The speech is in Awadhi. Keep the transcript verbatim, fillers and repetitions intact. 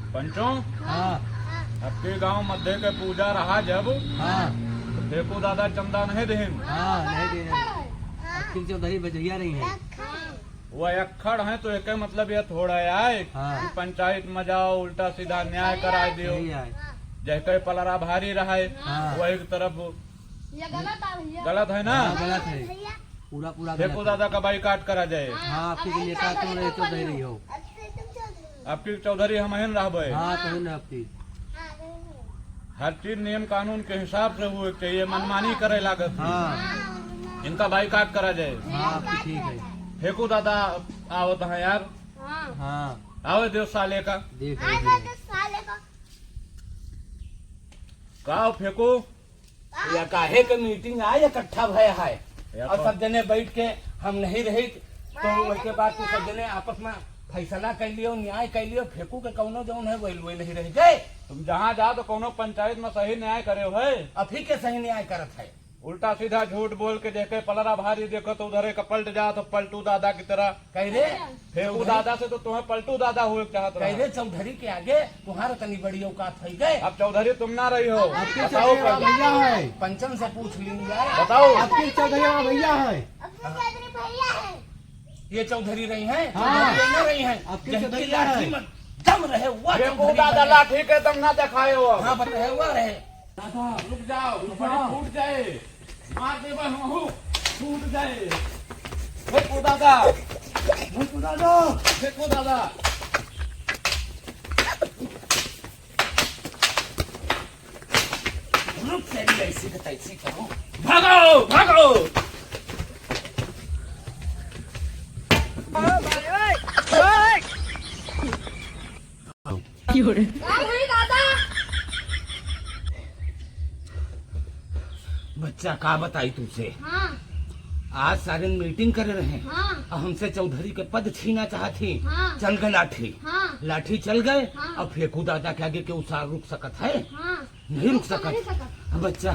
पंचो, हाँ। अबकी गाँव मध्य के पूजा रहा जब, हाँ। तो फेकू दादा चंदा नहीं देहिन। हाँ, नहीं देहिन। अबकी चौधरी बजरिया रही है। वो अक्खड़ है तो एके मतलब ये थोड़ा आए हाँ। कि पंचायत में जाओ, उल्टा सीधा न्याय कराए दियो। सही आए। जैसे पलरा भारी रहे, हाँ। वही तरफ ये गलत आ भैया। गलत है ना? हाँ, गलत है। पूरा, पूरा गलत फेकू है। दादा का बाइकाट करा जाए। हाँ, अबकी नेता कौन रहे, चौधरी रही हो। अबकी चौधरी हमहिन रहबे। हाँ, तहिन रहब की। हर चीज नियम कानून के हिसाब से हुए के चाहिए, मनमानी करे लागत है। हाँ। इनका बाइकाट करा जाए। हाँ, अबकी ठीक है। फेकू दादा आवत है यार। हाँ। हाँ। आवे दो साले का। देख लीजिए। का हो फेकू? या काहे के मीटिंग आए इकट्ठा भय है या और पर सब जने बैठ के हम नहीं रही तो वही के बाद तू सब जने आपस में फैसला कर लियो, न्याय कर लियो, फेकू के कौनो जौन है वही वही नहीं रह गए। तुम जहाँ जाओ तो कौनो पंचायत में सही न्याय करे हो है। अभी के सही न्याय करत है। उल्टा सीधा झूठ बोल के देखे पलरा भारी देखो तो उधरे का पलट जाओ तो पलटू दादा की तरह। कह रे फेकू दादा से तो तुम्हें पलटू दादा हुए के चाहत रहा। कह रे चौधरी के आगे तुम्हारा तनी बड़ी औकात है गए। अब चौधरी तुम ना रही हो। अबकी बताओ चौधरी पंच। भैया है। पंचन से पूछ लीन जाए। बताओ। अबकी चौधरी भैया है। अबकी चौधरी भैया है। ये चौधरी रही हैं, हाँ। चौधरी ये ना रही हैं। अबकी जिनकी चौधरी लाठी है। में दम रहे, वो ये चौधरी को दादा बने। लाठी के दम ना दिखाए हो। हाँ, बन रहे, वो रहे। दादा, रुक जाओ, रुक कपड़ा जाओ। फूट जाए। मार दे बस, महू फूट जाए। फेंको दादा। फेंको दादा। फेंको दादा। रुक तेरी ऐसी के तैसी करो। भागो, भागो। का भई दादा? बच्चा, का बताई तुमसे? हाँ। आज सारे मीटिंग करे रहे। हाँ। और हमसे चौधरी के पद छीना चाहत ही। हाँ। चल गए लाठी। हाँ। लाठी चल गए। हाँ। अब फेंकू दादा के आगे केहू सार रुक सकत है? हाँ। नहीं रुक रुक तो सकत। नहीं सकत। अब बच्चा,